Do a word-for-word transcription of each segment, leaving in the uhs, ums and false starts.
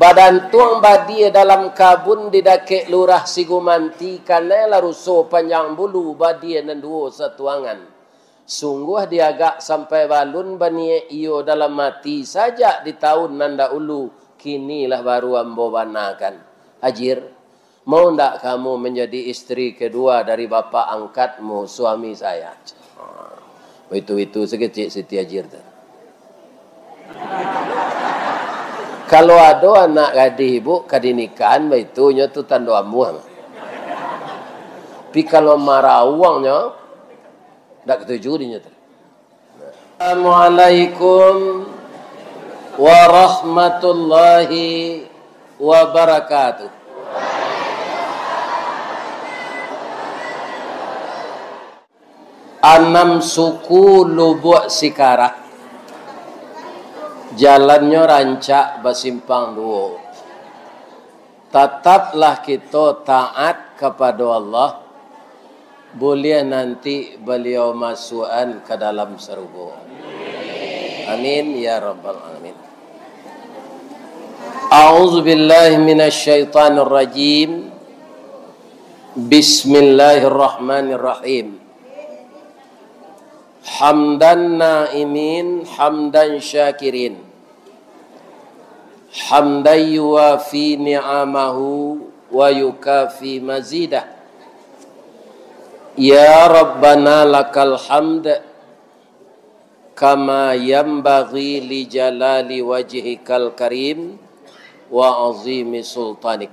Badantuang badia dalam kabun di dakek lurah Sigumanti, kanai lah ruso panjang bulu, badia nan duo satuangan. Sungguah diagak sampai balun baniaik iyo dalam ati sajak di taun nan dahulu, kini lah baru ambo banakan. Ajir, mau ndak kamu manjadi istri kedua dari bapak angkatmu, suami saya? Baitu-baitu sakecek Siti Ajir tu. Kalau ado anak gadih ibu ka dinikahan, baitu nyo tu tando amuah. Tapi kalau marauang nyo, ndak katuju dinyo tu. Assalamualaikum warahmatullahi wabarakatuh. Anam suku Lubuak Sikarah, jalannyo rancak basimpang duo. Tataplah kito taat kapado Allah, buliah nanti Baliau masuakan ka dalam sarugo. Amin ya rabbal alamin. A'udzubillahi minasyaitonirrajim. Bismillahirrahmanirrahim. Hamdan na'imin, hamdan syakirin, hamdan yuwafi ni'amahu wa yukafi mazidah. Ya Rabbana lakal hamd, kama yanbaghi li jalali wajhikal karim wa azimi sultanik.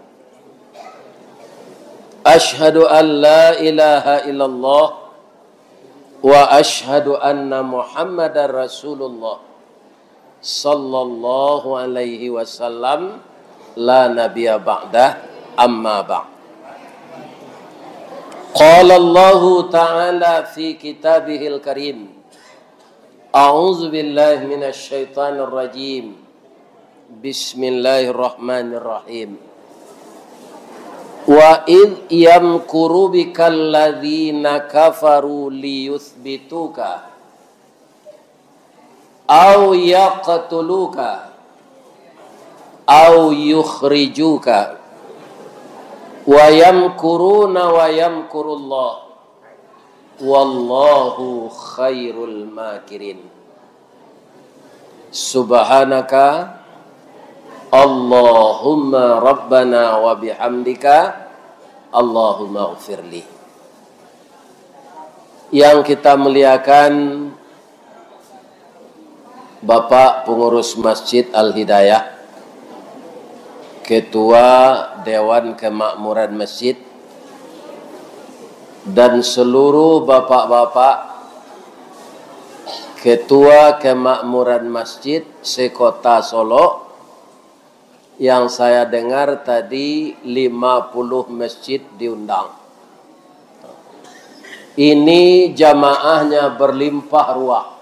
Asyhadu an la ilaha illallah wa asyhadu anna Muhammadar Rasulullah sallallahu alaihi wasallam, la nabiyya ba'dah, amma ba'd. Qala Allahu ta'ala fi kitabihil karim, a'udzubillahi minasyaitonirrajim. Bismillahirrahmanirrahim. Wa idh yamkuru bikal ladzina kafaru liyutsbituka aw yaqtuluka aw yukhrijuka wa yamkuruna wa yamkurullah, wallahu khairul makirin. Subhanaka Allahumma rabbana wa bihamdika, Allahumma ghfirli. Yang kita muliakan Bapak Pengurus Masjid Al-Hidayah, Ketua Dewan Kemakmuran Masjid, dan seluruh bapak-bapak Ketua Kemakmuran Masjid se-Kota Solok, yang saya dengar tadi lima puluh masjid diundang. Ini jamaahnya berlimpah ruah.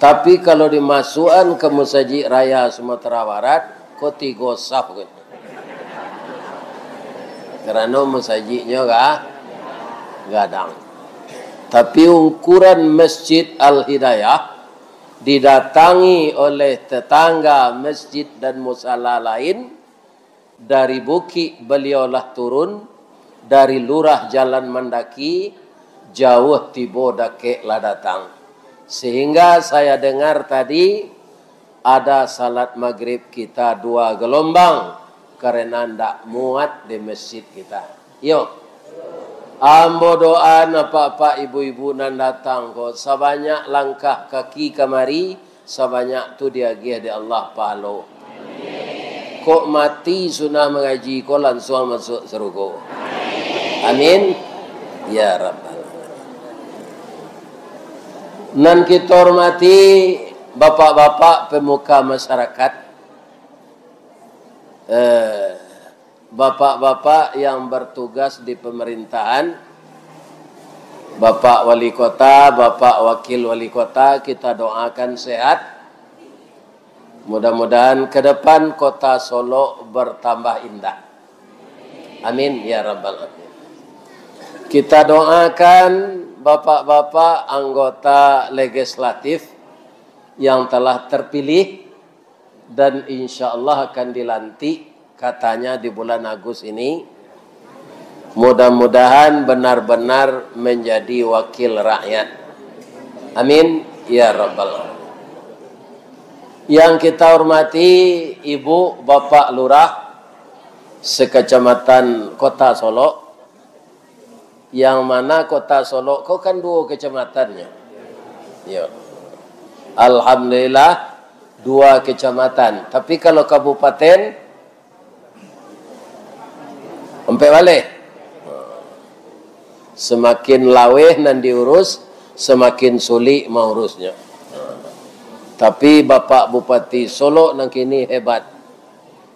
Tapi kalau dimasuakan ka Masajik Raya Sumatera Barat, ko tigo saf ko. Karano masajiknyo ga-, gadang. Tapi ukuran Masjid Al-Hidayah didatangi oleh tetangga masjid dan musala lain, dari bukik baliau lah turun, dari lurah jalan mandaki, jauah tibo dakek lah datang. Sehingga saya dengar tadi, ada salat magrib kita dua gelombang, karena ndak muat di masjid kita. Yo. Ambo doa apak-apak ibu-ibu nan datang ko, sabanyak langkah kaki kamari, sabanyak tu diagiah dek Allah pahalo. Kok mati sudah mangaji ko, lansuang masuak sarugo. Amin. Ya Rabbal Alamin. Nan kito hormati bapak-bapak pemuka masyarakat, eh, bapak-bapak yang bertugas di pemerintahan, Bapak Wali Kota, Bapak Wakil Wali Kota, kita doakan sehat. Mudah-mudahan ke depan Kota Solok bertambah indah. Amin ya rabbal alamin. Kita doakan bapak-bapak anggota legislatif yang telah terpilih, Dan insya Allah akan dilantik, katanya, di bulan Agus ini. Mudah-mudahan benar-benar menjadi wakil rakyat. Amin ya rabbal alamin. Yang kita hormati Ibu, Bapak Lurah sekecamatan Kota Solok, yang mana Kota Solok ko kan duo kecamatannya. Yo. Alhamdulillah, dua kecamatan. Tapi kalau kabupaten, ampek baleh. Semakin laweh nan diurus, semakin sulik maurusnyo. Tapi Bapak Bupati Solok nan kini hebat.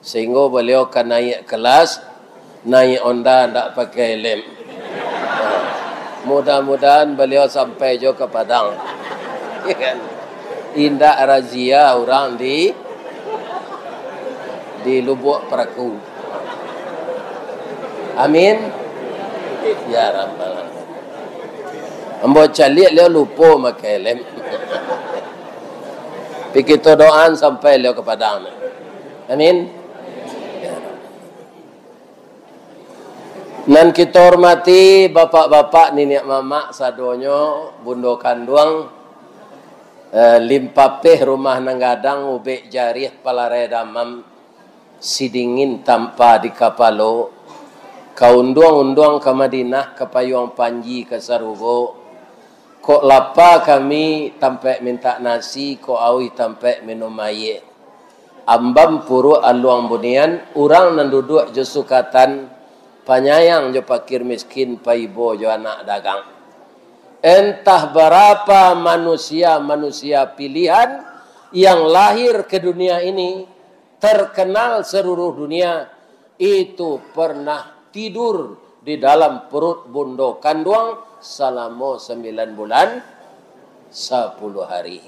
Sehinggo baliau ka naiak kelas, naiak Honda ndak pakai helm. Mudah-mudahan baliau sampai jo ka Padang. Indak razia urang di, di Lubuak Peraku. Amin. Ya rabbal alamin. Ambo caliak baliau lupo makai helm. Pi kito doaan sampai baliau ka Padang. Amin. Nan kito hormati bapak-bapak, niniak mamak sadonyo, bundo kanduang, eh, limpapeh rumah nan gadang, ubek jariah palarai damam, sidingin tampa di kapalo, ka unduang-unduang ka Madinah, ka payuang panji ka sarugo, kok lapa kami tampek mintak nasi, kok auih tampek minum aia. Ambam puruak aluang bunian, urang nan duduak jo sukatan, panyayang jo pakir miskin, paibo jo anak dagang. Entah barapa manusia-manusia pilihan yang lahir ke dunia ini, terkenal seluruh dunia, itu pernah tidur di dalam perut bundo kanduang salamo sambilan bulan, sapuluah hari.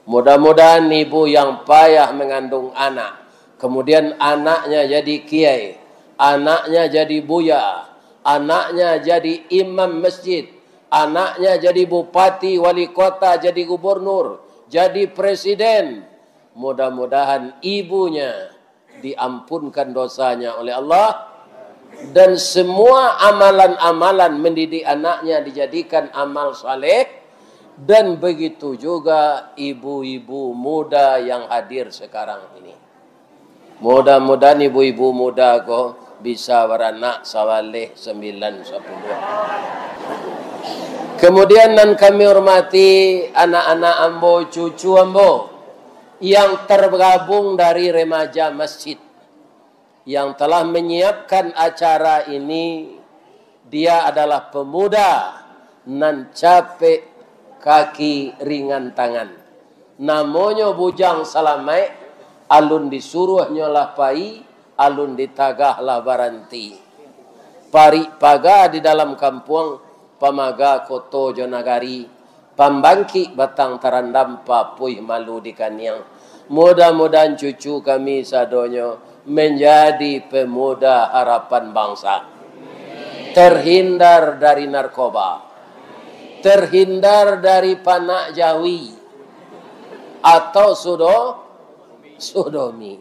Mudah-mudahan ibu yang payah mengandung anak, kemudian anaknya jadi kiai, anaknya jadi buya, anaknya jadi imam masjid, anaknya jadi bupati, wali kota, jadi gubernur, jadi presiden, mudah-mudahan ibunya diampunkan dosanya oleh Allah, dan semua amalan-amalan mendidik anaknya dijadikan amal saleh, dan begitu juga ibu-ibu muda yang hadir sekarang ini. Mudah-mudahan ibu-ibu muda ko bisa baranak sabaleh, sambilan, sapuluah. Kemudian nan kami hormati anak-anak ambo, cucu ambo, yang tergabung dari remaja masjid yang telah menyiapkan acara ini. Dia adalah pemuda nan capek kaki, ringan tangan. Namonyo Bujang Salamaik, alun disuruahnyo lah pai, alun ditagah lah baranti. Parik paga di dalam kampuang, pamaga koto jo nagari, pambangkik batang tarandam, papuih malu di kaniang. Mudah-mudahan cucu kami sadonyo menjadi pemuda harapan bangsa. Terhindar dari narkoba. Terhindar dari panak jawi. Atau sudo-, sodomi.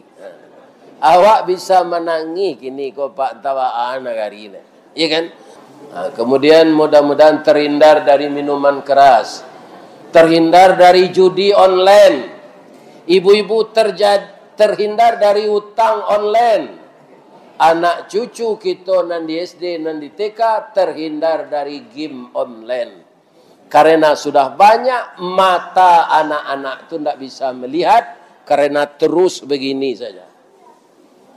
Awak bisa manangih kini ko, Pak, antawaan nagari ni. Iya kan? Nah, kemudian mudah-mudahan terhindar dari minuman keras. Terhindar dari judi online. Ibu-ibu terja-, terhindar dari utang online. Anak cucu kito nan di S D, nan di T K, terhindar dari game online. Karena sudah banyak mata anak-anak tu ndak bisa melihat, karena terus begini saja.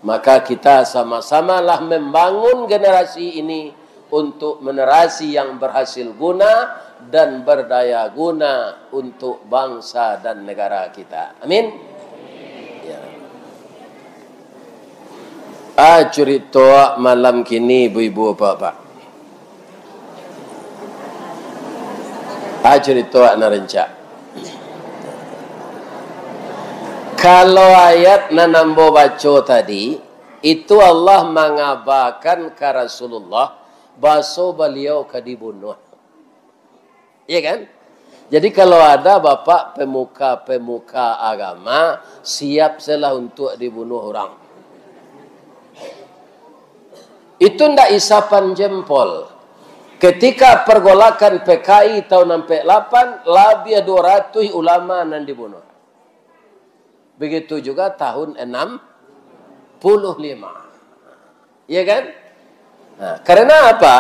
Maka kita sama-samalah membangun generasi ini untuk generasi yang berhasil guna dan berdaya guna untuk bangsa dan negara kita. Amin. Ya. Ah, curito malam kini, ibu-ibu, bapak-bapak. Ah, curito nan rancak. Kalau ayat nan ambo baco tadi, itu Allah mangabakan ka Rasulullah, baso baliau ka dibunuah. Iya kan? Jadi, kalau ada bapak pemuka-pemuka agama, siap sajolah untuk dibunuh urang. Itu ndak isapan jempol. Ketika pergolakan P K I tahun ampek lapan, labiah dua ratus ulama nan dibunuh. Begitu juga tahun enam puluh lima. Ya kan? Nah, karena apa?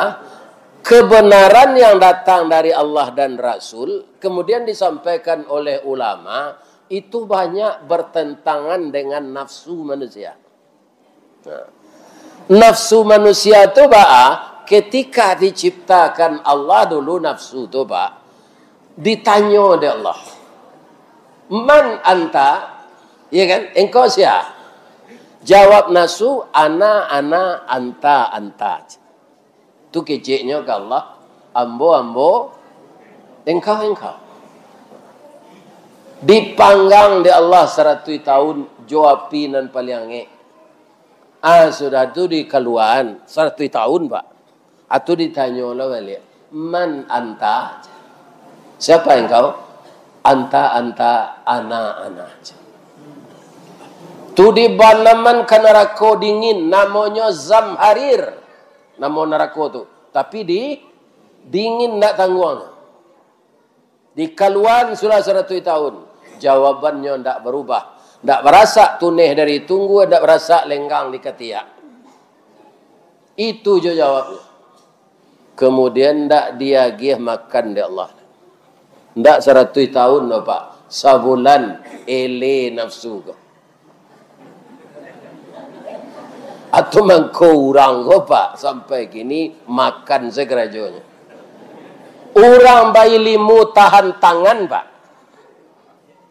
Kebenaran yang datang dari Allah dan Rasul, kemudian disampaikan oleh ulama, itu banyak bertentangan dengan nafsu manusia. Nah, nafsu manusia tu, Pak, ketika diciptakan Allah dulu nafsu tu, Pak, ditanyo dek Allah, "Man anta?" Ya kan? "Engkau sia?" Jawab nafsu, "Ana, ana, anta, anta." Tu keceknyo ka Allah, "Ambo, ambo, engkau, engkau." Dipanggang dek Allah saratuih tahun jo api nan paliang angek. Ah, sudah tu dikaluaan, saratuih tahun, Pak. Atu ditanyo lo baliak, "Man anta?" "Siapa engkau?" "Anta, anta, ana, ana." Tu dibanaman ka narako dingin, namonyo Zamharir. Namo narako tu. Tapi di, dingin ndak tangguang. Dikaluan sudah saratuih tahun. Jawabannyo ndak barubah. Ndak barasak tuneh dari tunggua, ndak barasak lenggang di katiak. Itu jo jawabnyo. Kemudian ndak diagiah makan dek Allah. Ndak saratuih tahun doh, Pak. Sabulan ele nafsu ko. Atau mangko urang ko, Pak, sampai kini makan sakarajonyo. Urang bailimu tahan tangan, Pak.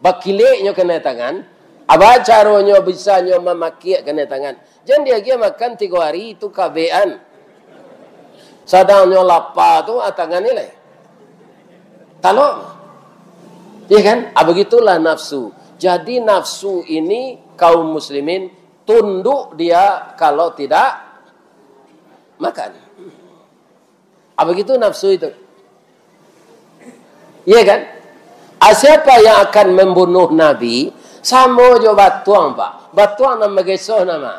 Bakileknyo kanai tangan, aba caronyo bisanyo mamakiak kanai tangan. Jan diagiah makan tigo hari tu kabekan. Sadangnyo lapa tu, ah, tangan ni lai. Talok. Iya kan? Ah, begitulah nafsu. Jadi nafsu ini, kaum muslimin, tunduk dia kalau tidak makan. Ah, begitu nafsu itu. Iya kan? Ah, siapa yang akan membunuh Nabi? Samo jo batuang, Pak. Batuang nan bagesoh nan ma?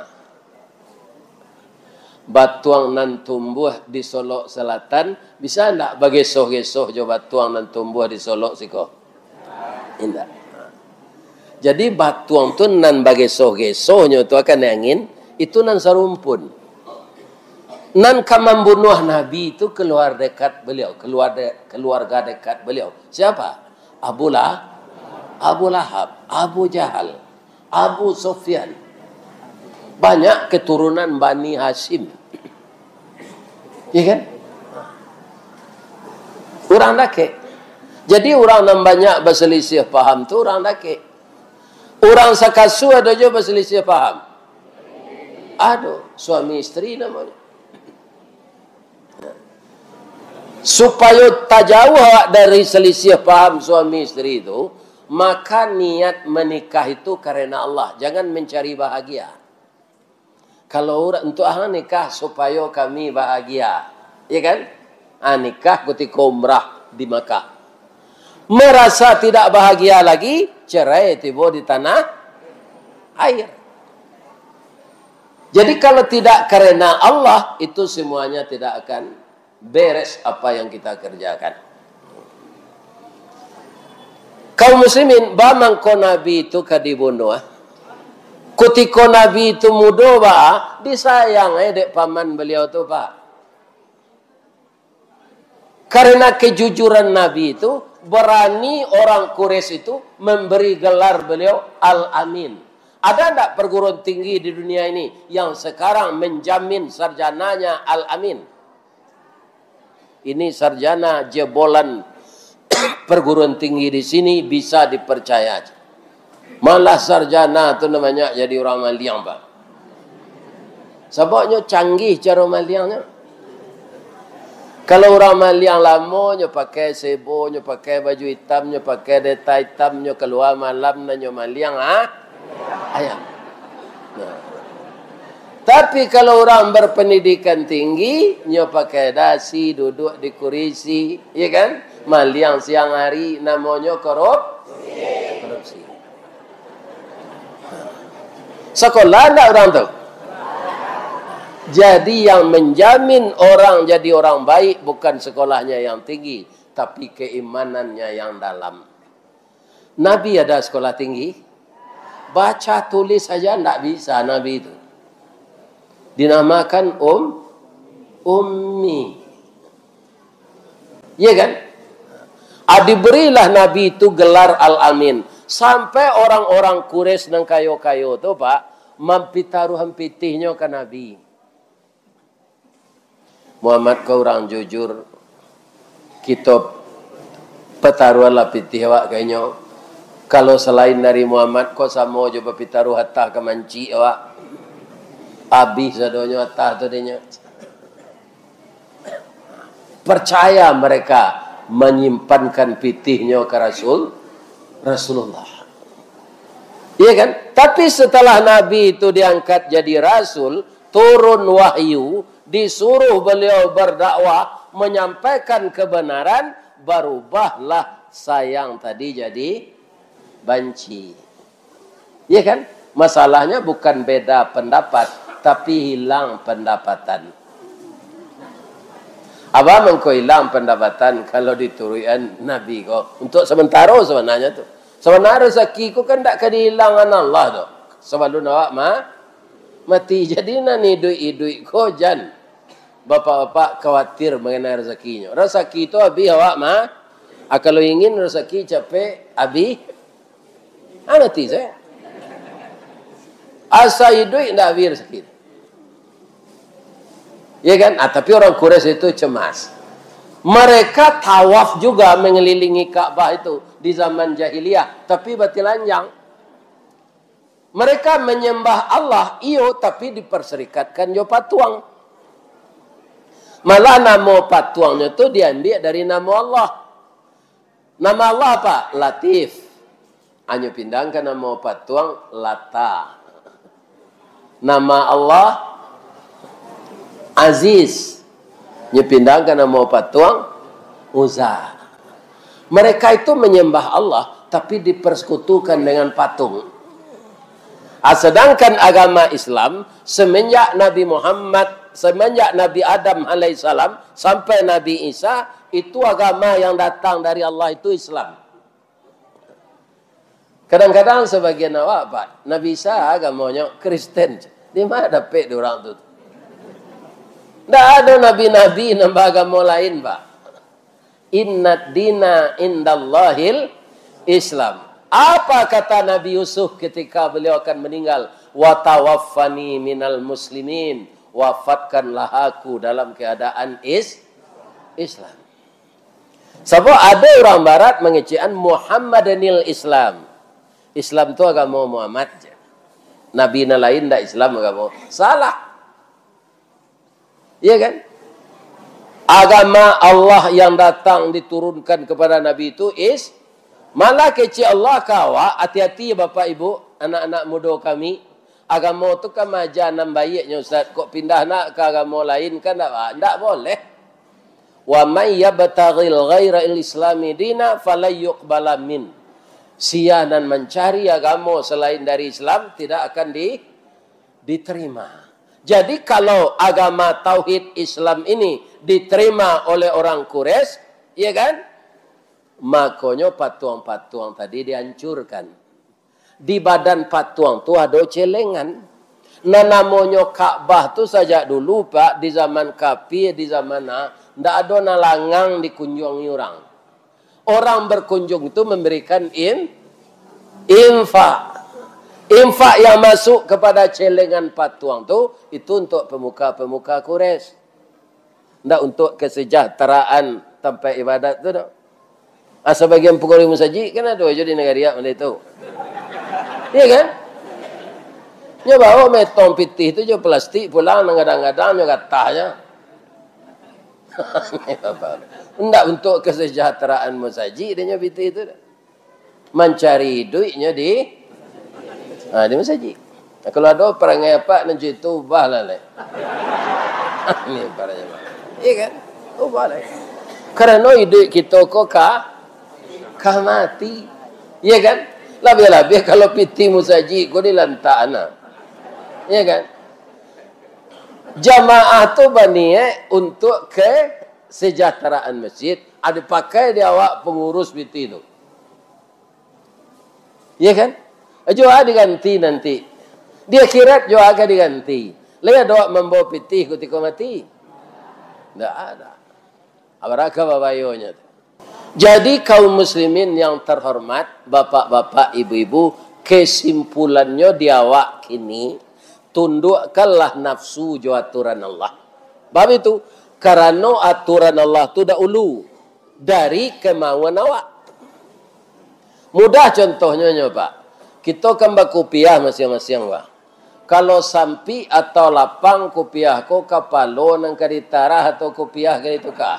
Batuang nan tumbuah di Solok Selatan, bisa ndak bagesoh-gesoh jo batuang nan tumbuah di Solok siko? Indak. Jadi, batuang tu nan bagesoh-gesohnyo tu akan angin, itu nan sarumpun. Nan ka mambunuah Nabi tu keluarga dekat beliau, keluarga, keluarga dekat beliau. Siapa? Abu Lah-, Abu Lahab, Abu Jahal, Abu Sufyan. Banyak keturunan Bani Hasyim. Iya kan? Urang dakek. Jadi, urang nan banyak basalisiah paham tu urang dakek. Urang sakasua ado juo basalisiah paham. Ado, suami isteri namonyo. Supayo tajauah awak dari salisiah paham suami isteri tu, maka niat manikah itu karena Allah, jangan mencari bahagia. Kalau urang, "Untuak ang nikah supayo kami bahagia," ya kan? Ah, nikah kutiko umrah di Makkah. Merasa tidak bahagia lagi, cerai tibo di tanah air. Jadi, kalau tidak karena Allah, itu semuanya tidak akan beres apa yang kita kerjakan. Kaum muslimin, ba mangko Nabi tu ka dibunuah. Kutiko Nabi tu mudo, ba, disayang, eh, dek paman beliau tu, Pak. Karena kejujuran Nabi itu, berani orang Quraisy itu memberi gelar beliau Al-Amin. Ada ndak perguruan tinggi di dunia ini yang sekarang menjamin sarjananya Al-Amin? Ini sarjana jebolan perguruan tinggi di sini bisa dipercaya. Malah sarjana tu namonyo jadi urang maliang, Pak. Sababnyo canggih caro maliangnyo. Kalau urang maliang lamo, nyo pakai sebo, nyo pakai baju itam, nyo pakai deta itam, nyo kalua malam, nan nyo maliang, ah, ayam. Nah. Tapi kalau urang berpendidikan tinggi, nyo pakai dasi, duduk di kurisi, iya kan? Maliang siang hari namonyo korup-, korupsi. Sekolah ndak urang tu? Jadi, yang menjamin orang jadi orang baik bukan sekolahnya yang tinggi, tapi keimanannya yang dalam. Nabi ada sekolah tinggi? Baca tulis saja ndak bisa Nabi itu. Dinamakan um-, ummi. Iya kan? Ah, diberilah Nabi itu gelar Al-Amin. Sampai orang-orang Quraisy nan kayo-kayo tu, Pak, mampitaruahan pitihnyo ka Nabi. Muhammad ko urang jujur, kito pataruahanlah pitih awak ka inyo. Kalau salain dari Muhammad ko, samo jo bapitaruah atah ka mancik awak. Abih sadonyo atah tu dinyo. Percaya mereka manyimpankan pitihnyo ka Rasul, Rasulullah. Iya kan? Tapi setelah Nabi itu diangkat jadi Rasul, turun wahyu, disuruh beliau berdakwah, menyampaikan kebenaran, barubahlah sayang tadi jadi banci. Iya kan? Masalahnya bukan beda pendapat, tapi hilang pendapatan. Abah mangko hilang pendapatan kalau dituruikan Nabi ko. Untuk sementara sebenarnya tu. Sebenarnya rezeki ko kan ndak ka dihilangan Allah tu. Sabalun awak ma-, mati. Jadi nan iduik-iduik ko jan bapak-bapak khawatir mengenai rezekinyo. Rezeki tu abih awak ma-, ah, kalau ingin rezeki capek abih, ah, mati sajo. Asa iduik ndak abih rezeki. Ya kan? Ah, tapi orang Quraisy itu cemas. Mereka tawaf juga mengelilingi Ka'bah itu di zaman jahiliyah, tapi batilanjang. Mereka menyembah Allah, iyo, tapi diperserikatkan jo patuang. Malah namo patuangnyo tu diambiak dari namo Allah. Nama Allah apa? Latif. Anyo pindahkan namo patuang Lata. Nama Allah Aziz. Nyo pindahkan namo patuang Uzza. Mereka itu menyembah Allah, tapi dipersekutukan dengan patung. Ah, sedangkan agama Islam, semenjak Nabi Muhammad, semenjak Nabi Adam alaihissalam, sampai Nabi Isa, itu agama yang datang dari Allah itu Islam. Kadang-kadang sabagian awak, Pak, Nabi Isa agamonyo Kristen. Di ma dapek di urang tu? Ndak ado nabi-nabi nan baagamo lain, Pak. "Innad dina indallahil Islam." Apa kata Nabi Yusuf ketika beliau akan meninggal? "Wa tawaffani minal muslimin." Wafatkanlah aku dalam keadaan is-, Islam. Sabab ado urang barat mangecekan Muhammadanil Islam. Islam tu agamo Muhammad je. Nabi nan lain ndak Islam agamo. Salah. Iya kan? Agama Allah yang datang diturunkan kepada Nabi itu is-, malah kecek Allah ka awak, hati-hati bapak ibu, anak-anak mudo kami. Agamo tu kan maaja nan baiaknyo, Ustaz. Kok pindah nak ka agamo lain kan ndak, ndak boleh. "Wa may yabtaghil ghairal islami dina falan yuqbala min." Sia nan mancari agamo selain dari Islam, tidak akan di-, diterima. Jadi, kalau agama tauhid Islam ini diterima oleh orang Quraisy, ya kan? Makonyo patuang-patuang tadi dihancurkan. Di badan patuang tu ado celengan. Nan namonyo Ka'bah tu sajak dulu, Pak, di zaman kafir, di zaman na, ndak ado nan langang dikunjuangi urang. Orang berkunjung tu memberikan in-, infak. Infak yang masuk kepada celengan patuang tu, itu untuk pemuka-pemuka Quraisy. Ndak untuk kesejahteraan tampek ibadat tu doh. Ah, sabagian pangurus musajik kan ado jo di nagari awak mode tu. Iya kan? Nyo bawa metong pitih tu jo plastik pulang, nan gadang-gadang nyo gatah nyo. Ndak untuk kesejahteraan musajik deh nyo pitih tu doh. Mancari iduiknyo di, ha, di masajik. Nah, kalau ado parangai apak nan cak itu, ubahlah lai. Ni parangai apak. Iya kan? Ubah lai. Karano iduik kito ko ka, ka mati. Iya kan? Labiah-labiah kalau pitih musajik ko dilantak nah. Iya kan? Jamaah tu baniaik untuk kesejahteraan masjid. Ado pakai di awak pangurus pitih tu. Iya kan? Jua diganti nanti. Di akhirat jua ka diganti. Lai ado awak mambawa pitih kutiko mati? Ndak ada. Abaraka babayonyo tu. Jadi, kaum muslimin yang terhormat, bapak-bapak, ibu-ibu, kesimpulannyo di awak kini, tundukkanlah nafsu jo aturan Allah. Paham itu? Karano aturan Allah tu dahulu dari kemauan awak. Mudah contohnyo nyo, Pak. Kito kan bakupiah masiang-masiang, Pak. Kalau sampik atau lapang kupiah ko, kapalo nan ka ditarah atau kupiah ka dituka?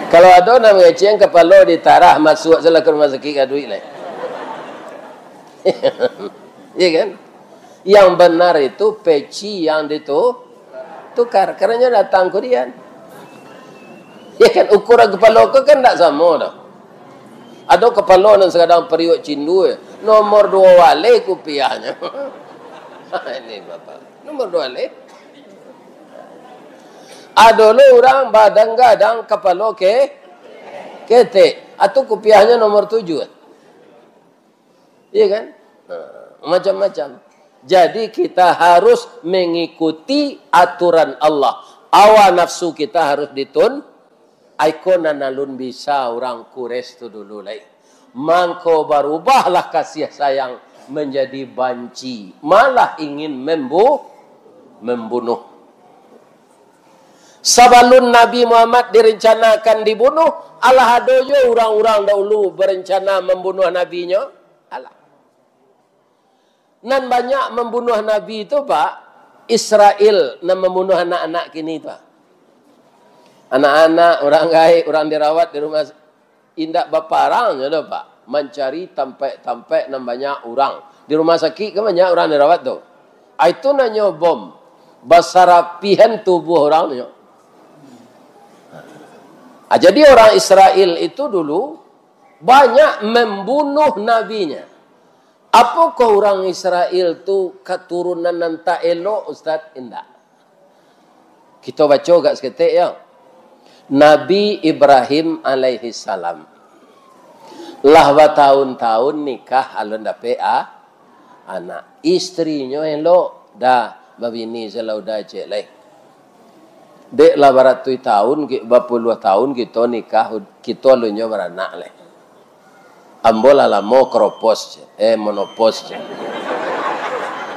Kalau ado nan mangecek kapalo ditarah, masuak salah ka rumah sakik ka duit lai. Iya kan? Yang benar itu peci yang ditu-, tukar. Karano datang kudian. Ya kan? Ukuran kapalo ko kan ndak samo doh. Ado kapalo nan sakadang pariuak cindua, nomor duo baleh kupiahnyo. Ini bapak, nomor duo baleh. Ado lo urang bagadang-gadang kapalo ke-, ketek. Atu kupiahnyo nomor tujuah. Iya kan? Nah, macam-macam. Jadi, kita harus mengikuti aturan Allah. Hawa nafsu kita harus ditun-, ai ko nan alun bisa urang Quraisy tu dulu lai. Mangko, barubahlah kasih sayang menjadi banci, malah ingin membu-, membunuh. Sabalun Nabi Muhammad direncanakan dibunuh, alah ado juo urang-urang dahulu barencana mambunuah Nabi-Nyo. Alah. Nan banyak mambunuah Nabi tu, Pak, Israel nan mambunuah anak-anak kini tu. Anak-anak, urang gaek, urang dirawat di rumah. Indak baparang nyo doh, Pak. Mancari tampek-tampek nan banyak urang. Di rumah sakik kan banyak urang dirawat tu. Ah, itu nanyo bom. Basarapihan tubuh urang nyo. Ah, jadi orang Israel itu dulu banyak membunuh nabinya. Apokoh urang Israel tu katurunan nan tak elok, Ustaz? Indak. Kito baco agak saketek, yo. Nabi Ibrahim alaihissalam lah batahun-tahun nikah, alun dapek a-, anak. Istrinyo elok, dah babini salah udah ciek lai. Dek lah baratuih tahun, ki-, bapuluah tahun kito nikah, kito alunnyo baranak lai. Ambo lah lamo kropos, eh, monopos.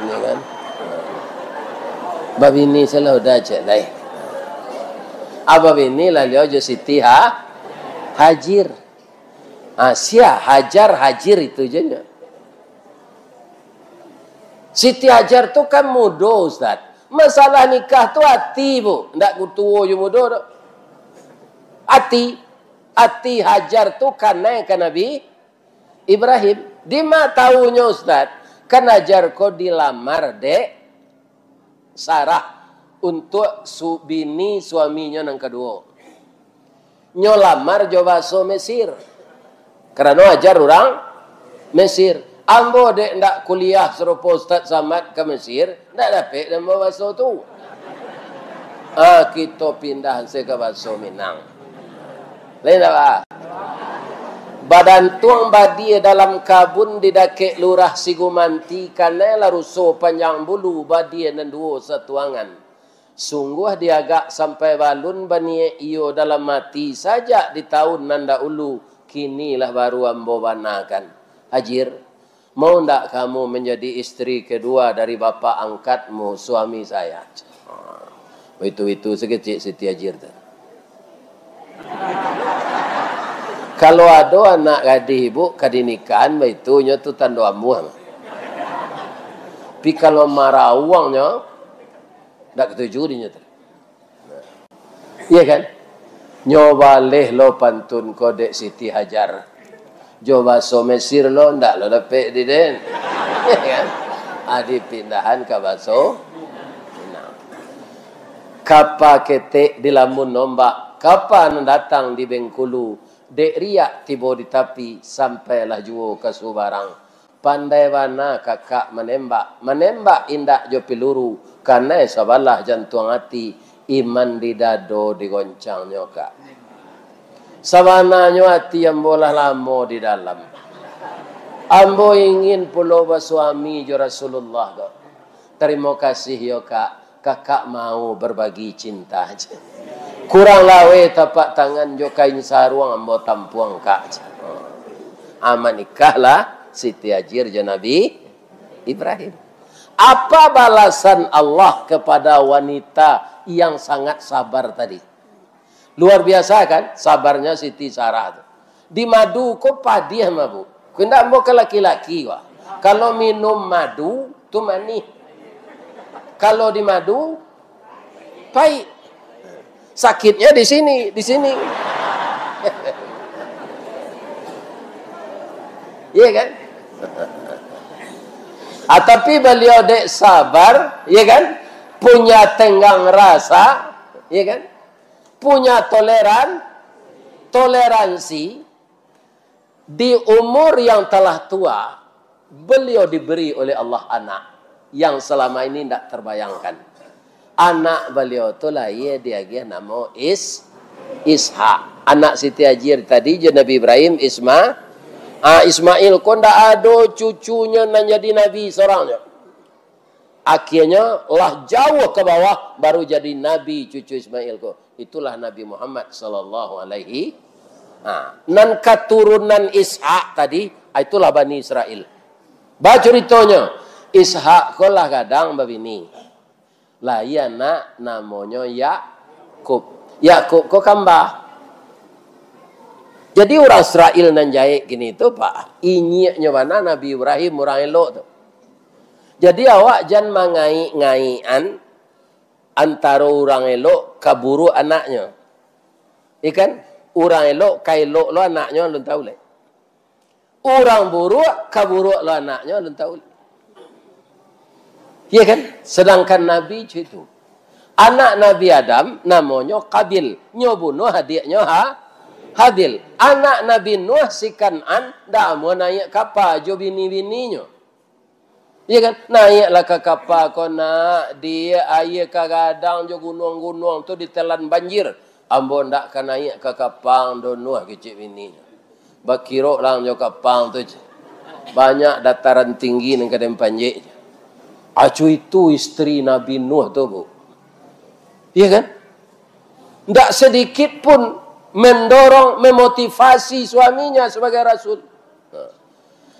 Ini kan. Babini salah udah ciek lai. Ah, babini lah liau jo Siti Ha-, Hajir. Ah, sia Hajar Hajir itu je nyo. Siti Hajar tu kan mudo, Ustaz. Masalah nikah tu ati, Bu. Ndak tuo jo mudo tu. Ati. Ati Hajar tu kanai ka Nabi Ibrahim. Dima tahunyo, Ustaz? Kan Hajar ko dilamar dek Sarah untuak su-, bini suaminyo nan kaduo. Nyo lamar jo bahaso Mesir. Karano Hajar urang Mesir. Ambo dek ndak kuliah sarupo Ustaz Samad ka Mesir, ndak dapek den babahaso tu. Ah, kito pindah se ka bahaso Minang. Lain ndak, Pak? Badantuang badia dalam kabun di dakek Lurah Sigumanti, kanai lah ruso panjang bulu, badia nan duo satuangan. Sungguah diagak sampai balun baniaik iyo dalam ati sajak di tahun nan dahulu, kini lah baru ambo banakan. Hajir, mau ndak kamu menjadi istri kedua dari bapak angkatmu, suami saya? Baitu-baitu sakecek Siti Hajir tu. Kalau ado anak gadih ibu ka dinikahan, baitu nyo tu tando amuah. Tapi kalau marauang nyo, ndak katuju dinyo tu. Iya kan? Nyo baleh lo pantun ko dek Siti Hajar. Jo baso Mesir lo, ndak lo dapek di den. Iya kan? Ah, dipindahan ka baso Minang. Kapa ketek dilamun ombak, kapa nan datang di Bengkulu, dek riak tibo di tapi, sampailah juo ka subarang. Pandai bana kakak manembak, manembak indak jo piluru, kanai sabalah jantuang ati, iman di dado digoncangnyo, Kak. Sabananyo ati ambo lah lamo di dalam. Ambo ingin pulo basuami jo Rasulullah ko. Tarimo kasih yo, Kak. Kakak mau berbagi cinta, cek. Kurang laweh tapak tangan jo kain saruang ambo tampuang, Kak, cek. Ah, manikahlah Siti Hajir jo Nabi Ibrahim. Apa balasan Allah kepada wanita yang sangat sabar tadi? Luar biasa kan sabarnya Siti Sarah tu. Di madu ko padiah mah, Bu. Ko indak ambo ka laki-laki, wah. Kalau minum madu tu manih. Kalau di madu, pahit. Sakitnya di sini, di sini. Iya kan? Ah, tapi beliau dek sabar, iya kan? Punya tenggang rasa, iya kan? Punya toleran, toleransi. Di umur yang telah tua, beliau diberi oleh Allah anak yang selama ini ndak terbayangkan. Anak beliau tu lahia diagiah namo Is-, Ishak. Anak Siti Hajir tadi jo Nabi Ibrahim, Isma-, ah, Ismail ko ndak ado cucunyo nan jadi nabi sorangnyo. Akhianyo lah jauah ka bawah, baru jadi nabi cucu Ismail ko. Itulah Nabi Muhammad sallallahu alaihi. Ha, nan katurunan Ishak tadi, ah, itulah Bani Israel. Bacuritonyo, Ishak ko lah gadang babini. Lahia anak namonyo Yakub. Yakub ko kamba. Jadi urang Israel nan jahek kini tu, Pak, inyiaknyo bana Nabi Ibrahim urang elok tu. Jadi, awak jan mangaik-ngaikan antaro urang elok ka buruak anaknyo. Iya kan? Urang elok ka elok lo anaknyo, alun tahu lai. Urang buruak ka buruak lo anaknyo, alun tahu lai. Iya kan? Sedangkan Nabi cak itu. Anak Nabi Adam namonyo Qabil, nyo bunuah adiaknyo Ha-, Habil. Anak Nabi Nuh si Kan'an ndak amuah naiak kapa jo bini-bininyo. Iya kan? Naiaklah ka kapa ko nak, di aia ka gadang jo gunuang-gunuang tu ditelan banjir. Ambo ndak ka naiak ka kapa ang doh Nuh, kecek bininyo. Bakirok lah ang jo kapa ang tu, cek. Banyak dataran tinggi nan ka den panjek, cek. Acu itu istri Nabi Nuh tu, Bu. Iya kan? Ndak sedikit pun mendorong, memotivasi suaminya sebagai rasul. Nah.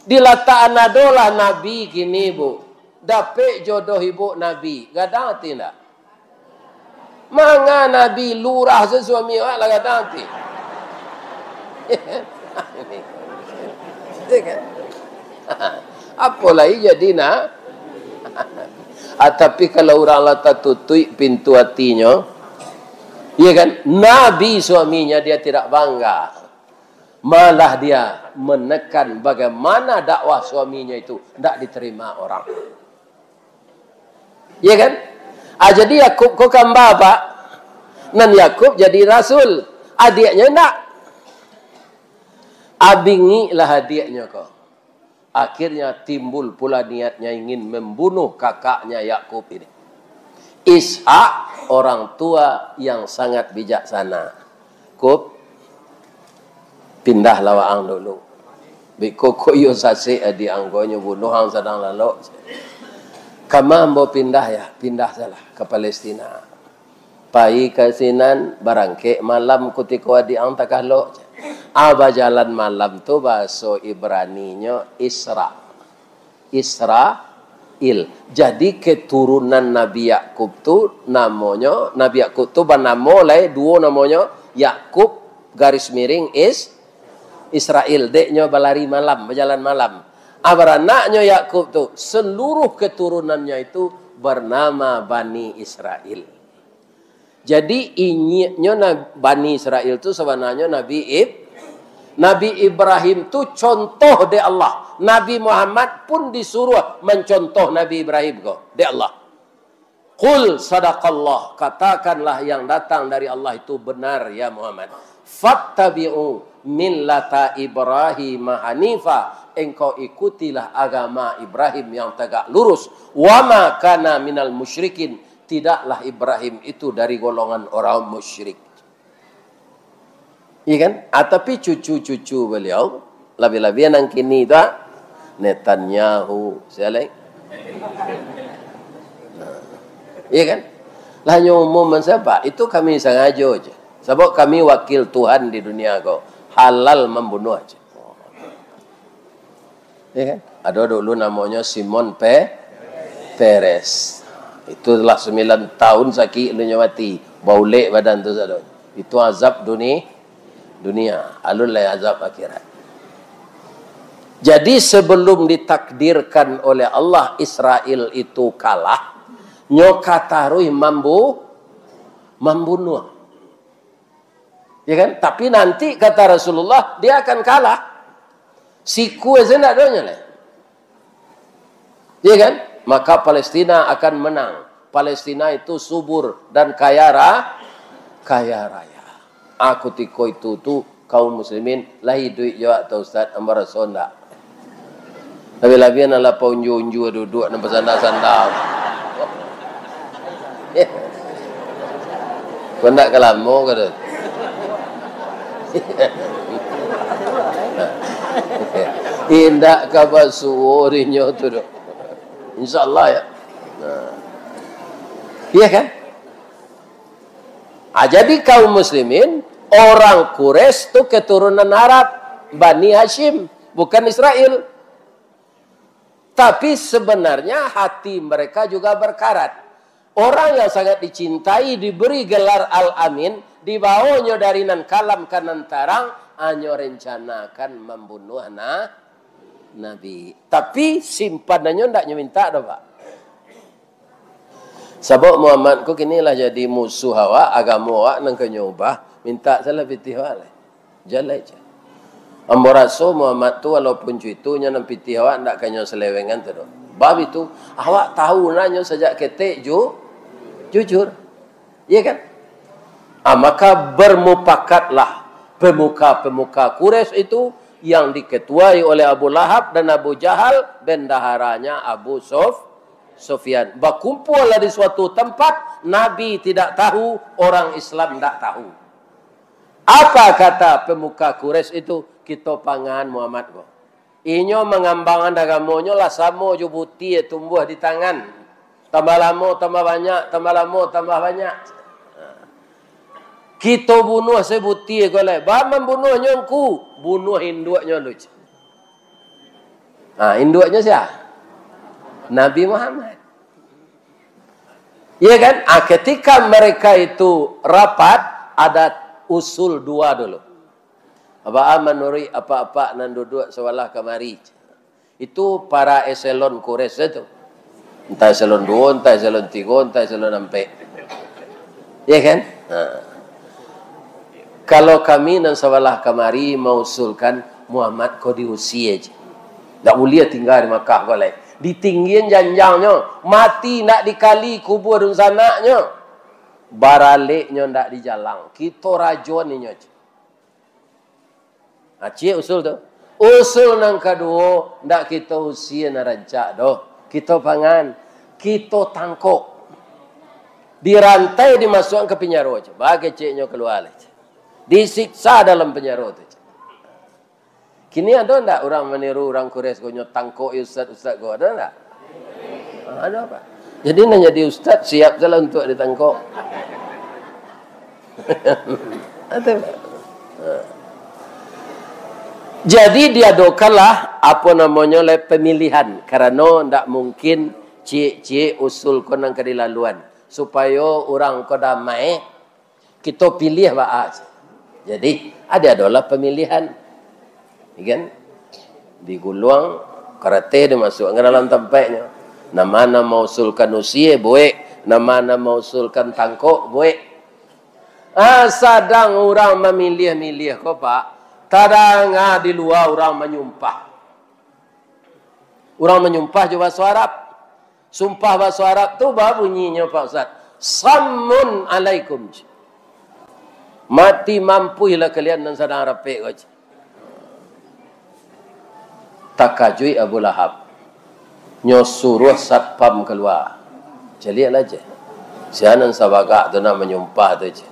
Dilatakan adolah nabi kini, Bu. Dapek jodoh ibu nabi. Gadang ati ndak? Manga nabi lurah se suami awak lah gadang ati. Iya kan? Apo lai jadi nak? Ah, tapi kalau urang lah tatutuik pintu atinyo, iya kan? Nabi suaminya dia tidak bangga. Malah dia menekan bagaimana dakwah suaminya itu ndak diterima orang. Iya kan? Ah, jadi Yakub ko kamba, Pak. Nan Yakub jadi rasul, adiaknyo ndak. Abingiklah adiaknyo ko. Akhirnya timbul pula niatnya ingin membunuh kakaknya Yakub ini. Ishak orang tua yang sangat bijaksana. Kub, pindahlah waang dulu. Biko ko iyo sasek adiak ang ko, nyo bunuah ang sadang lalok. Kama ambo pindah ya, pindah salah ka Palestina. Pai ka sinan, barangkek malam kutiko adiak ang takalok. Ah, bajalan malam tu bahaso Ibraninyo Isra. Israil. Jadi, keturunan Nabi Yakub tu namonyo, Nabi Yakub tu banamo lai duo namonyo, Yakub garis miring Is-, Israil. Dek nyo balari malam, bajalan malam. Ah, baranaknyo Yakub tu, seluruh keturunannya itu bernama Bani Israil. Jadi, inyiaknyo Nab-, Bani Israil tu sabananyo Nabi Ib-, Nabi Ibrahim tu contoh dek Allah. Nabi Muhammad pun disuruh mancontoh Nabi Ibrahim ko, dek Allah. "Qul sadaqallah," katakanlah yang datang dari Allah itu benar, ya Muhammad. "Fattabi'u millata Ibrahim hanifa," engkau ikutilah agama Ibrahim yang tegak lurus. "Wa ma kana minal musyrikin," tidaklah Ibrahim itu dari golongan orang musyrik. Iya kan? Ah, tapi cucu-cucu baliau, labiah-labiah nan kini tu, ah, Netanyahu, sia lai. Nah, iya kan? Lah nyo umum sajo, itu kami sangajo je. Sabab kami wakil Tuhan di dunia ko, halal mambunuah je. Ya kan? Ado dulu namonyo Simon Pe-, Peres. Itulah sambilan tahun sakik lu nyo mati. Baulek badan tu sadonyo. Itu azab duni-, dunia. Alun lai azab akhirat. Jadi, sebelum ditakdirkan oleh Allah Israel itu kalah, nyo ka taruih mambu-, mambunuah. Ya kan? Tapi nanti kata Rasulullah, dia akan kalah. Sikua sajo ndak adonyo lai. Ya kan? Maka Palestina akan menang. Palestina itu subur dan kaya ra-, kaya raya. Ah, kutiko itu tu kaum muslimin lah iduik jo awak tu, Ustaz, ambo raso ndak? Labiah-labiah nan lapau unjua-unjua duduak, nan basanda-sanda. Kok ndak ka lamo ka tu? Indak ka basuo dinyo tu doh. Insya Allah, ya. Nah. Iya kan? Ah, jadi kaum muslimin, orang Quraisy tu keturunan Arab, Bani Hashim, bukan Israel. Tapi sebenarnya hati mereka juga berkarat. Orang yang sangat dicintai, diberi gelar Al-Amin, dibawonyo dari nan kalam ka nan tarang, hanyo rencanakan mambunuah na-, Nabi. Tapi simpanannyo ndak nyo minta doh, Pak. Sabab Muhammad ko kini lah jadi musuh awak, agamo awak nan ka nyo ubah, minta salah pitih awak lai. Jalai je. Ambo raso Muhammad tu walaupun cuitu nyo nan pitih awak ndak ka nyo selewengan tu doh. Bab itu, awak tahu nah nyo sajak ketek ju-, jujur. Iya kan? Ah, maka bermupakatlah pemuka-pemuka Quraisy itu yang diketuai oleh Abu Lahab dan Abu Jahal, bendaharanya Abu Suf-, Sufyan. Bakumpullah di suatu tempat, Nabi tidak tahu, orang Islam tidak tahu. Apa kata pemuka Quraisy itu? "Kito pangan Muhammad ko." Inyo mangambangan agamonyo lah samo jo butie tumbuah di tangan. Tambah lamo, tambah banyak, tambah lamo, tambah banyak. Kito bunuah se butie ko lai. Baa mambunuahnyo ngku? Bunuah induaknyo lu. Ha, induaknyo sia? Nabi Muhammad. Iya kan? Ah, ketika mereka itu rapat, ada usul dua dulu. Baa manuruik apak-apak nan duduak sabalah kamari? Itu para eselon Quraisy tu. Entah eselon duo, entah eselon tigo, entah eselon ampek. Ya kan? Ha. Kalau kami nan sabalah kamari mausulkan Muhammad ko diusie je. Ndak buliah tingga di Makkah ko lai. Ditinggian janjangnyo, mati ndak dikali kubua dunsanaknyo. Baraleknyo ndak dijalang. Kito rajoan inyo je. Ha, ciek usul tu. Usul nan kaduo, ndak kito usie nan rancak doh. Kito pangan, kito tangkok. Dirantai, dimasuakkan ka pinjaro. Cubo keceknyo kalua lai. Disiksa dalam pinjaro tu. Kini ado ndak urang maniru urang Quraisy ko, nyo tangkok ustaz-ustaz ko, ado ndak? Ah, ado, Pak. Jadi, nan jadi ustaz, siap salah untuak ditangkok. Ado, Pak. Ah. Jadi, diadokanlah, apo namonyo lai, pamilihan, karano ndak mungkin ciek-ciek usul ko nan ka dilaluan, supayo urang ko damai, kito piliah baa. Jadi, ado, adolah pamilihan. Ya kan? Diguluang, karateh dimasuakkan ka dalam tampeknyo. Nan ma nan mausulkan usie, buek. Nan ma nan mausulkan tangkok, buek. Ah, sadang urang mamiliah-miliah ko, Pak, tadanga di lua urang manyumpah. Urang manyumpah jo baso Arab. Sumpah baso Arab tu babunyinyo, Pak Ustaz, "Sammun alaikum." Mati mampuihlah kalian nan sadang rapek ko. Takajuik Abu Lahab. Nyo suruah satpam kalua. Caliaklah, ceh. Sia nan sabagak tu nak manyumpah tu, ceh.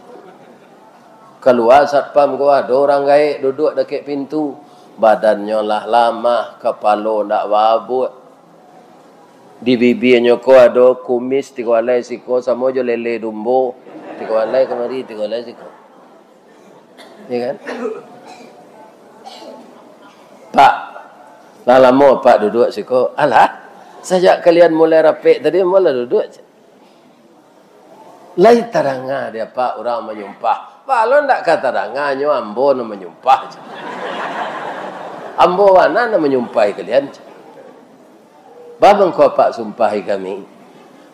Kalua satpam ko, ado urang gaek duduak dakek pintu. Badannyo lah lamah, kapalo ndak baabuak. Di bibianyo ko ado kumis tigo alai siko, samo jo lele dumbo. Tigo alai kamari, tigo alai siko. Ya kan? "Pak, lah lamo Pak duduak siko?" "Alah, sajak kalian mulai rapek tadi, ambo lah duduak." "Lai tadanga dek Apak urang manyumpah?" "Baa lo ndak ka tadanga, nyo ambo nan manyumpah. Ambo bana nan manyumpahi kalian. Baa mangko Apak sumpahi kami?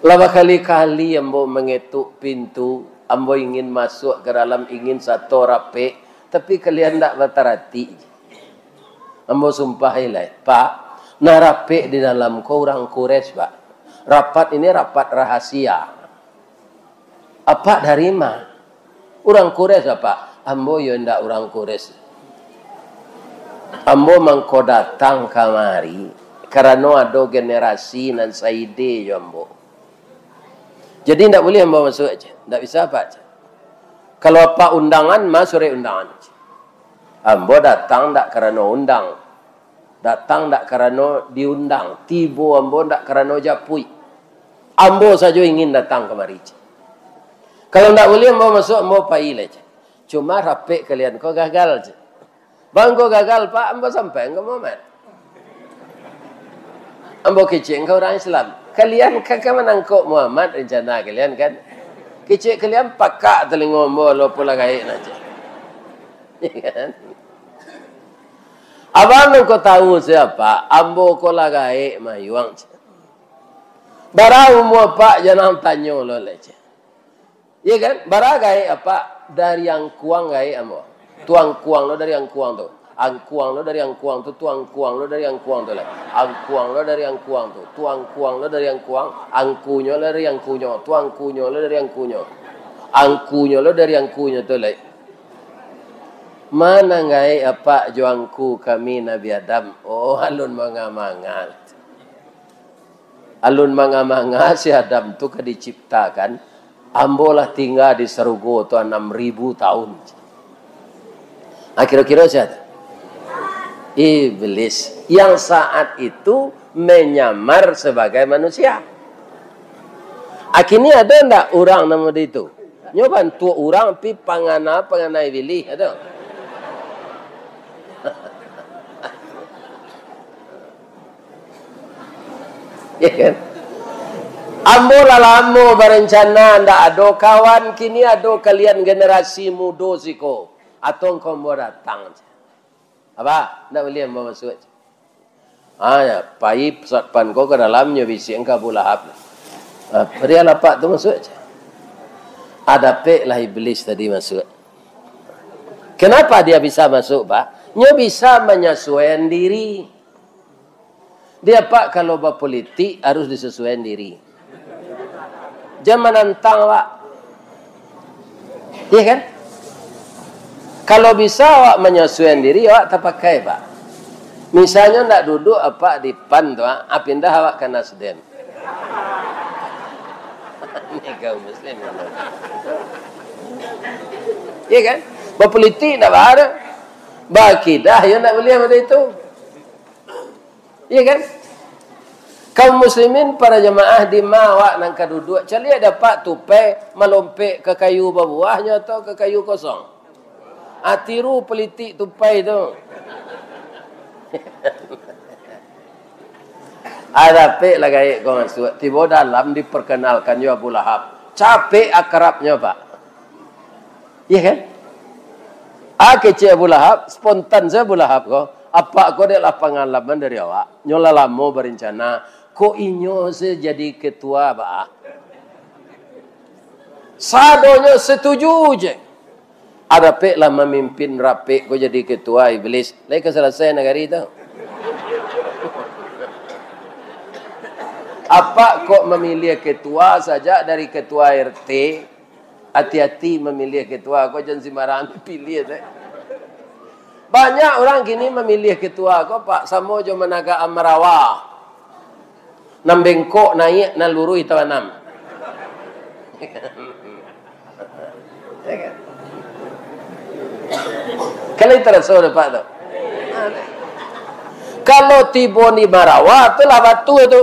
Lah bakali-kali ambo mangetuk pintu, ambo ingin masuak ka dalam, ingin sato rapek, tapi kalian ndak bataratik. Ambo sumpahi lai, Pak, nan rapek di dalam ko urang Quraisy, Pak. Rapat ini rapat rahasia." "Apak dari ma?" "Urang Quraisy, Apak." "Ambo yo indak urang Quraisy. Ambo mangko datang kamari karano ado generasi nan saide jo ambo. Jadi, indak buliah ambo masuak, ceh. Indak bisa, Pak, ceh. Kalau Apak undangan, ma surek undangan, ceh. Ambo datang ndak karano undang. Datang ndak karano diundang. Tibo ambo ndak karano japuik. Ambo sajo ingin datang kamari, ceh. Kalau ndak buliah ambo masuak, ambo pai lai, ceh. Cuma rapek kalian ko gagal, ceh." "Baa mangko gagal, Pak?" "Ambo sampaian ka Muhammad. Ambo kecek ka urang Islam. Kalian ka, ka manangkok Muhammad rencana kalian, kan? Kecek kalian pakak talingo ambo, walaupun lah gaek nah, ceh." Ya kan? "Abang nan ko tahu sia, Pak, ambo ko lah gaek mayuang, ceh." "Bara umua Apak, jan tanyo lo lai, ceh. Ya kan? Bara gaek Apak?" "Dari Angkuang gaek ambo." "Tu Angkuang lo dari Angkuang tu. Angkuang lo dari Angkuang tu, tu Angkuang lo dari Angkuang tu lai. Angkuang lo dari Angkuang tu, tu Angkuang lo dari Angkuang, angkunyo lo dari angkunyo, tu angkunyo lo dari angkunyo. Angkunyo lo dari angkunyo tu lai." "Ma nan gaek Apak jo angku kami Nabi Adam?" "Oh, alun manga-manga. Alun manga-manga si Adam tu ka diciptakan, ambo lah tingga di sarugo tu anam ribu tahun." Ah, kiro-kiro sia tu? Iblis, yang saat itu menyamar sebagai manusia. Akini ado ndak urang namo di tu? Nyo bantuak urang, pi pangana-pangana Iblis, ado? Ya kan? Ambo lah lamo barencana, ndak ado kawan, kini ado kalian generasi mudo siko. Atau ngko ambo datang. Apa? Ndak buliah ambo masuak. Ah, ya, pai satpam ko ka dalam, nyo bisiak ka Abu Lahab. Ah, parialah Apak tu masuak. Ah, dapeklah Iblis tadi masuak. Kenapa dia bisa masuk, Pak? Nyo bisa manyasuaian diri. Dia, Pak, kalau bapolitik harus disesuaian diri. Jan manantang, Pak. Iya kan? Kalau bisa awak manyasuaian diri, awak tapakai, Pak. Misalnyo ndak duduk Apak di pan tu, ah, pindah awak ka Nasdem. Ini kaum muslim. Iya kan? Bapolitik ndak baa doh. Baakidah, yo ndak buliah macam itu. Iya kan? Kaum muslimin, para jamaah, di ma awak nan ka duduak, caliak dapek tupai malompek ka kayu babuahnyo atau ka kayu kosong? Ah, tiru politik tupai tu. Ah, dapeklah gaek ko masuak. Tibo dalam diperkenalkan jo Abu Lahab. Capek akrabnyo, Pak. Iya kan? Ah, kecek Abu Lahab, spontan sajo Abu Lahab ko. Apak ko dek lah pangalaman dari awak. Nyo lah lamo barencana. Kok inyo sajo jadi ketua, Pak? Sadonyo setuju je. Ah, dapeklah mamimpin rapek ko jadi ketua, Iblis. Lai ka salasai nagari tu. Apak kok mamiliah ketua sajak dari ketua R T, ati-ati mamiliah ketua, kok jan simbarang pilih, teh. Banyak urang kini mamiliah ketua ko, Pak, samo jo managak amarawa. Nan bengkok naiak, nan luruih tabanam. Ya kan? Kalau taraso dek Pak tu. Kalau tibo di marawa tu lah batu tu.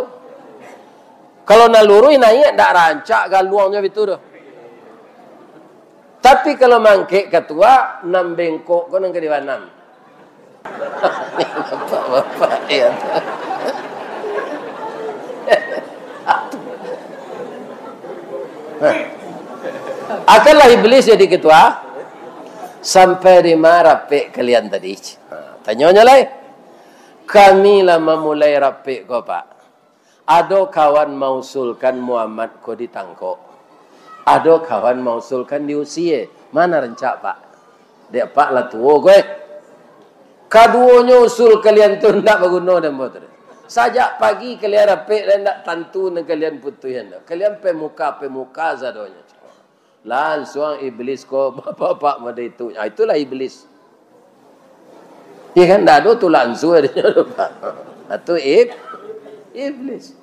Kalau nan luruih naiak, ndak rancak galuangnyo bitu tu. Tapi kalau mangkek katua, nan bengkok ko nan ka dibanam. Bapak-bapak, ya. Nah. Akanlah iblis jadi ketua. Sampai di ma rapek kalian tadi? Ha, tanyonyo lai. Kami lah mamulai rapek ko, Pak. Ado kawan mausulkan Muhammad ko ditangkok. Ado kawan mausulkan diusie. Ma nan rancak, Pak? Dek Apak lah tuo ko, eh. Kaduonyo usul kalian tu ndak baguno dek ambo tu. Sajak pagi kalian rapek, dan ndak tantu nan kalian putuihan tu. Kalian pemuka-pemuka sadonyo. Lansuang iblis ko, bapak-bapak mode itu. Ah, itulah iblis. Ya kan? Ndak ado tu lansuang adonyo tu, Pak. Ah, tu ib-, iblis.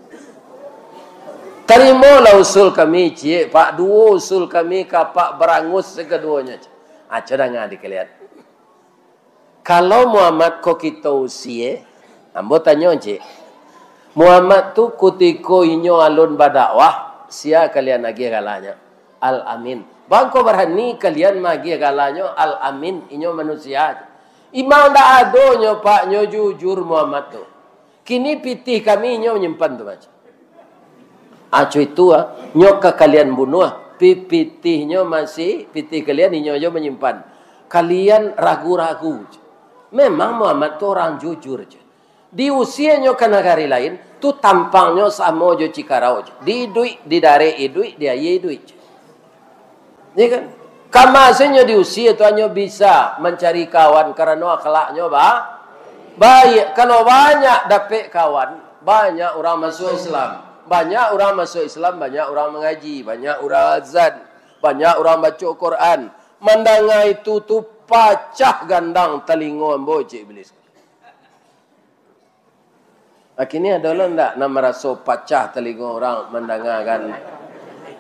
Tarimolah usul kami, ciek, Pak. Duo usul kami ka Apak barangus sakaduonyo. Aco danga dikalian. Kalau Muhammad ko kito usie, ambo tanyo ciek. Muhammad tu kutiko inyo alun badakwah, sia kalian agiah galanyo? Al-Amin. Bangko barani kalian maagiah galanyo Al-Amin, inyo manusia. Imang ndak adonyo, Pak, nyo jujur Muhammad tu. Kini pitih kami inyo manyimpan tu, Pak. Aco itu, ah, nyo ka kalian bunuah, pi-, pitihnyo masih, pitih kalian inyo jo manyimpan. Kalian ragu-ragu. Memang Muhammad tu urang jujur, jo. Diusienyo ka nagari lain, tu tampangnyo samo jo Cikarau, jo. Di iduik, di darek iduik, di aia iduik, jo. Ya kan? Kama se nyo diusie tu hanyo bisa mancari kawan karano akhlaknyo ba-, baiak. Kalau banyak dapek kawan, banyak urang masuak Islam. Banyak urang masuak Islam, banyak urang mangaji, banyak urang azan, banyak urang baco Quran. Mandanga itu tu pacah gandang talingo ambo, cek Iblis. Kini ado lo ndak nan maraso pacah talingo urang mandangakan,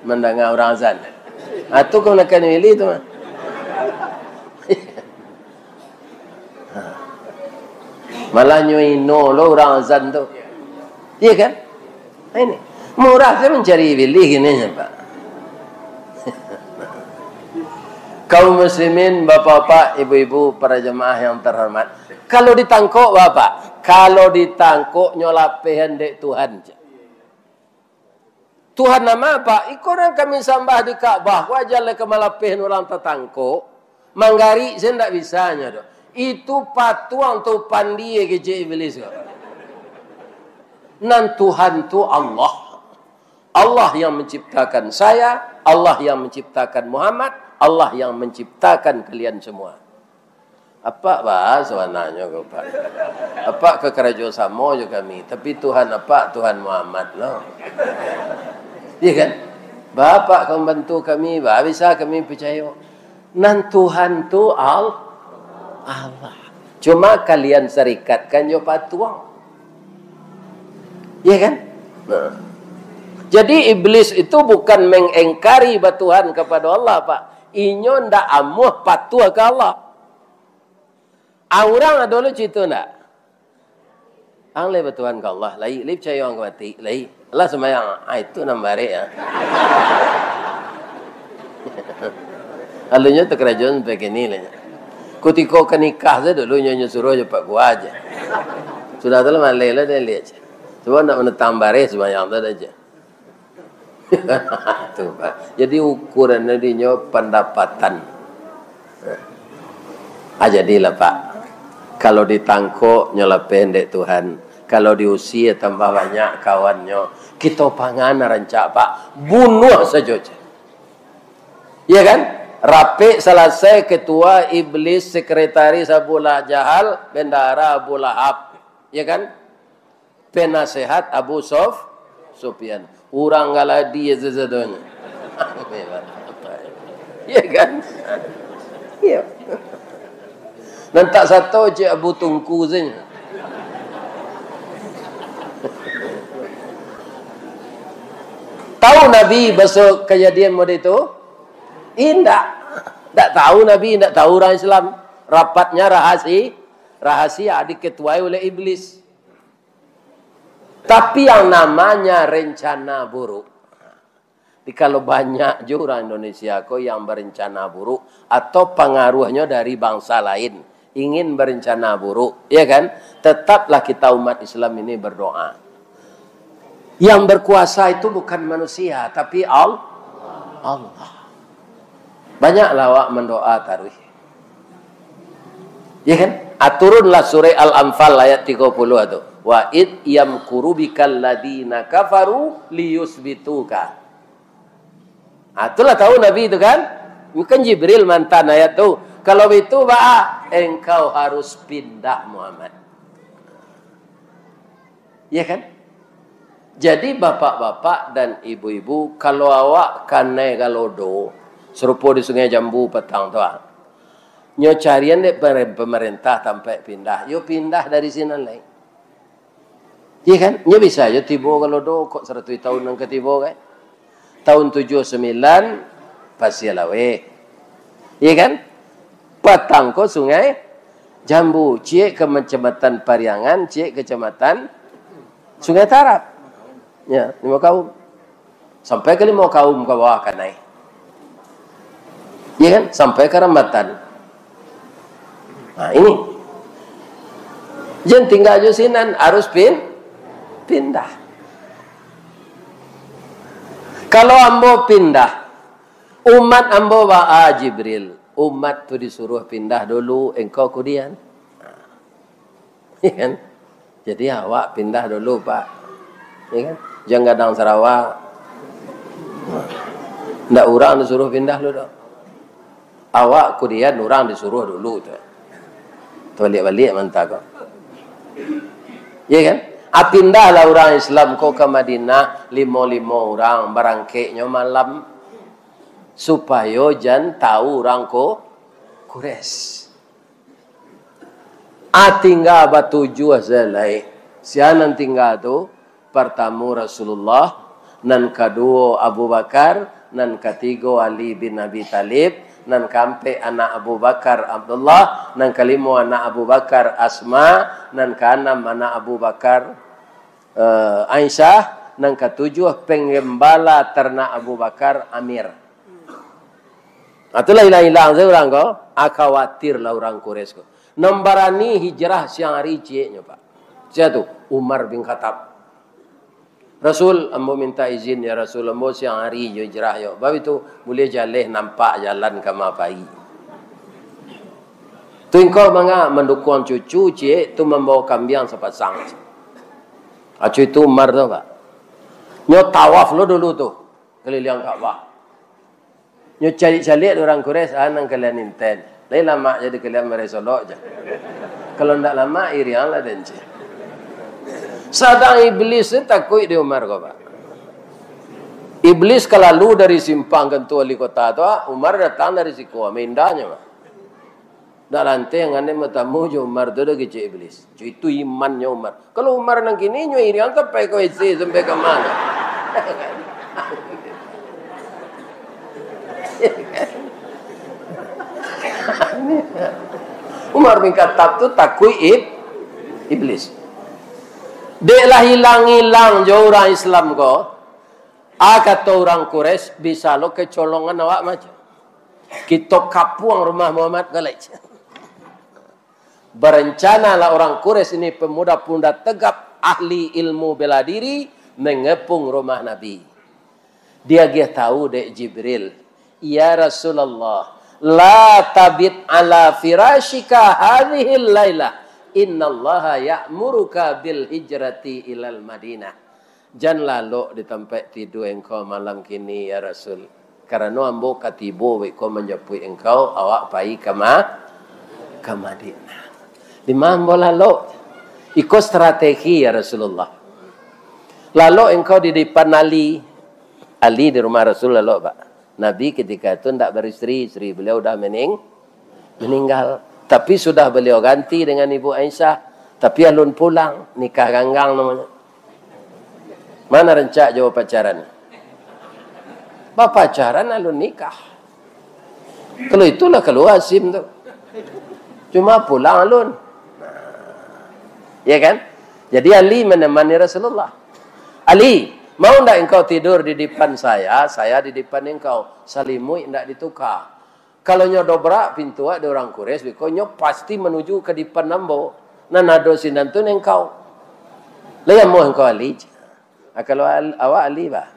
mandanga urang azan? Ah, tu kamanakan Willy tu mah. Malah nyo ino lo urang azan tu. Iya kan? Nah, ini. Murah saja mancari Willy kini, Pak. Kaum muslimin, bapak-bapak, ibu-ibu, para jemaah yang terhormat. Kalau ditangkok, Bapak, kalau ditangkok, nyo lapehan dek Tuhan. Tuhan nan ma, Pak? Iko nan kami sambah di Ka'bah, wajar lah ka malapehan urang tatangkok. Manggarik se ndak bisa nyo doh. Itu patuang tu pandie kecek Iblis ko. Nan Tuhan tu Allah. Allah yang menciptakan saya, Allah yang menciptakan Muhammad, Allah yang menciptakan kalian semua. Apak ba sabananyo ko, Pak? Apak ka karajo samo jo kami, tapi Tuhan apak Tuhan Muhammad lo. Iya kan? Bapak ka mambantu kami, ba bisa kami picayo. Nan Tuhan tu Al-, Allah. Cuma kalian sarikatkan jo patuang. Iya kan? Nah. Jadi, iblis itu bukan mengingkari batuhan kepada Allah, Pak. Inyo ndak amuah patuah ka Allah. Ah, urang ado lo carito ndak? Ang lai batuhan ka Allah, lai, lai picayo ang ka mati, lai. Lah sumbayang, ah, itu nan barek, ah. Alunyo takarajo sampai kini lah. Kutiko ka nikah sajo dulu nyo, nyo suruah jo Pak Gua aja. Sudah tu lah maleh lah dia lihat. Cubo ndak manentang bareh sumbayang tu aja. Tu, Pak. Jadi, ukuran dinyo pandapatan. Ah, jadilah, Pak. Kalau ditangkok, nyo lapeh dek Tuhan. Kalau diusie, tambah banyak kawannyo. Kito pangan rancak, Pak. Bunuah sajo, ceh. Iya kan? Rapek salasai, ketua Iblis, sekretaris Abu Lah-, Jahal, bendahara Abu Lahab. Iya kan? Penasehat Abu Sof-, Sufyan. Urang Galadi sasadonyo. Iya kan? Iya. Nan tak sato cek Abu Tungku sajo. Tahu Nabi baso kajadian model itu? Indak. Ndak tahu Nabi, ndak tahu urang Islam. Rapatnya rahasi-, rahasia, diketuai oleh iblis. Tapi yang namanya rencana buruk. Jadi kalau banyak jo urang Indonesia ko yang berencana buruk atau pengaruhnyo dari bangsa lain ingin berencana buruk, ya kan? Tetaplah kita umat Islam ini berdoa. Yang berkuasa itu bukan manusia, tapi Al-, Allah. Banyaklah awak mendoa taruih. Ya kan? Ah, turunlah surah Al-Anfal ayat tiga puluh tu. "Wa id yamkuru bikal ladina kafaru liyusbituka." Ah, itulah tahu Nabi itu kan? Bukan Jibril mantan ayat tu. Kalau begitu, ba, engkau harus pindah, Muhammad. Ya kan? Jadi, bapak-bapak dan ibu-ibu, kalau awak kanai galodo, sarupo di Sungai Jambu patang tu, ah. Nyo carian dek pare-, pemerintah tampek pindah, yo pindah dari sinan lai. Iya kan? Nyo bisa jo tibo galodo kok saratuih taun nan ka tibo kan. Taun tujuah sambilan, Pasia Laweh. Iya kan? Patang ko Sungai Jambu, ciek ka Kecamatan Pariangan, ciek Kecamatan Sungai Tarab. Ya, limo kaum. Sampai ka limo kaum ka bawah kanai. Iya kan? Sampai ka Rambatan. Nah, ini. Jan tingga jo sinan, harus pin-, pindah. Kalau ambo pindah, umat ambo ba-, ah, Jibril, umat tu disuruh pindah dulu, engkau kudian. Iya kan? Jadi awak pindah dulu, Pak. Iya kan? Jan gadang sarawa. Ndak urang disuruh pindah dulu doh. Awak kudian urang disuruh dulu tu. Tabaliak-baliak mantah ko. Iya kan? Ah, pindahlah urang Islam ko ka Madinah, limo-limo urang, barangkeknyo malam. Supayo jan tahu urang ko Quraisy. Ah, tingga batujuah sajo lai. Sia nan tingga tu, partamo Rasulullah, nan kaduo Abu Bakar, nan katigo Ali bin Abi Thalib, nan kaampek anak Abu Bakar Abdullah, nan kalimo anak Abu Bakar Asma, nan kaanam anak Abu Bakar, eh, Aisyah, nan katujuah penggembala ternak Abu Bakar Amir. Ah, tu lah ilang-ilang sajo urang ko. Ah, khawatirlah urang Quraisy ko. Nan barani hijrah siang hari cieknyo, Pak. Sia tu? Umar bin Khattab. "Rasul, ambo minta izin, ya Rasul, ambo siang hari jo hijrah yo." Bab itu, buliah jaleh nampak jalan ka ma pai. Tu ingkau manga mandukuang cucu ciek tu mambawa kambiang sapasang. Acu itu Umar tu, Pak. Nyo tawaf lo dulu tu, kaliliang Ka'bah. Nyo caliak-caliak di urang Quraisy, ah, nan kalian inten. Lai lamak jadi kalian marai solok ja. Kalau ndak lamak, iriang lah den ceh. Sadang Iblis tu takuik di Umar ko, Pak. Iblis ka lalu dari simpang kantua wali kota tu, ah, Umar datang dari siko, ah, maindahnyo, Pak. Ndak lanteh angan den batamu jo Umar tu doh, kecek Iblis. Itu imannyo Umar. Kalau Umar nan kini, nyo iriang sampai ka W C, sampai ka ma. Umar bin Khattab tu takuik ib-, Iblis. Dek lah ilang-ilang jo urang Islam ko, ah, kato urang Quraisy, bisa lo kecolongan awak macam. Kito kapuang rumah Muhammad ko lai. Berencanalah orang Quraisy ini, pemuda-pemuda tegap, ahli ilmu bela diri, mengepung rumah Nabi. Diagiah tahu dek Jibril, "Ya Rasulullah, la tabit ala firasyika hadhihil lailah, innallaha ya'muruka bil hijrati ilal Madinah." Jan lalok di tampek tidua engkau malam kini, ya Rasul. Karano ambo ka tibo beko manjapuik engkau, awak pai ka Ma-, ka Madinah. Dima ambo lalok? Iko strategi, ya Rasulullah. Lalok engkau di dipan Ali. Ali di rumah Rasul lalok, Pak. Nabi ketika itu ndak beristri, istri beliau udah mening-, meninggal. Tapi sudah beliau ganti dengan Ibu Aisyah. Tapi alun pulang, nikah ganggang namanya. Mana rancak jo pacaran? Bapacaran alun nikah. Kalau itulah kalua sim tu. Cuma pulang alun. Nah. Ya kan? Jadi Ali menemani Rasulullah. "Ali, mau ndak engkau tidur di dipan saya, saya di dipan engkau? Salimuik ndak ditukar. Kalau nyo dobrak pintu di urang Quraisy, biko nyo pasti manuju ka dipan ambo. Nan ado sinan tu engkau. Lai amuah engkau, Ali?" Ah, kalau al-, awak Ali, bah.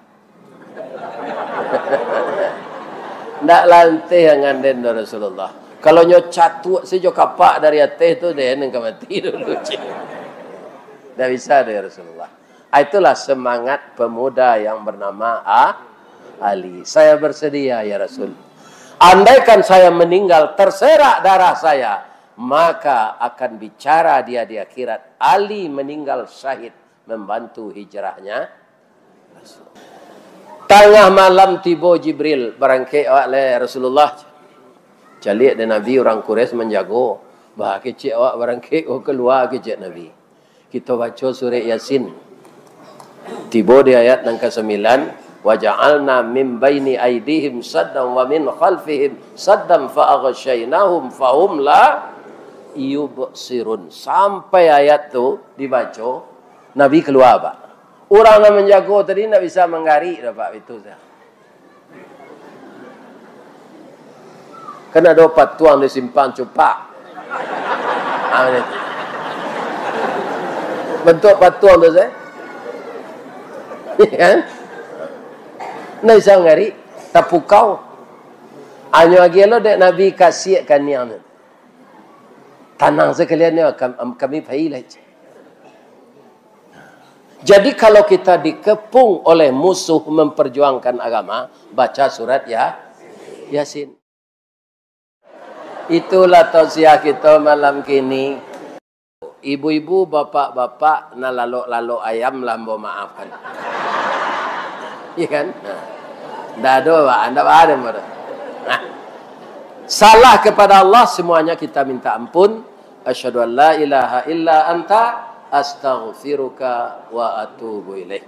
Ndak lanteh angan den doh Rasulullah. Kalau nyo catuak sajo kapak dari ateh tu, den ka mati dulu, cik. Ndak bisa doh, ya Rasulullah. Ah, itulah semangat pemuda yang bernama A-, Ali. "Saya bersedia, ya Rasul. Andaikan saya meninggal terserak darah saya, maka akan bicara dia di akhirat." Ali meninggal syahid membantu hijrahnya Rasul. Tangah malam tibo Jibril, "Barangkek awak lai, Rasulullah." Caliak dek Nabi urang Quraisy manjago. "Bah, kecek awak barangkek ko kalua," kecek Nabi. "Kito baco surek Yasin." Tibo di ayat nan kasambilan, "Wa ja'alna min baini aidihim saddan wa min khalfihim saddan fa aghsyainahum fahum la yubsirun." Sampai ayat tu dibaco, Nabi kalua, Pak. Urang nan manjago tadi ndak bisa manggarik doh, Pak, itu sajo. Kan ado patuang di Simpang Cupak. Ah, ni. Bantuak patuang tu sajo. Kan? Ndak bisa manggarik, tapukau. Anyo agiah lo dek Nabi kasiak kaniang tu. "Tanang sakalian nyo, kam-, kami pai lai." Jadi, kalau kita dikepung oleh musuh memperjuangkan agama, baca surat ya, Yasin. Itulah tausiah kito malam kini. Ibu-ibu, bapak-bapak, nan lalok-lalok ayam lah ambo maafkan. Iya kan? Nah. Ndak ado, Pak. Ndak ado, Pak. Nah. Salah kepada Allah, semuanya kita minta ampun. Asyhadu an la ilaha illa anta, astaghfiruka wa atubu ilaik.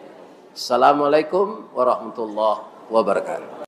Assalamualaikum warahmatullahi wabarakatuh.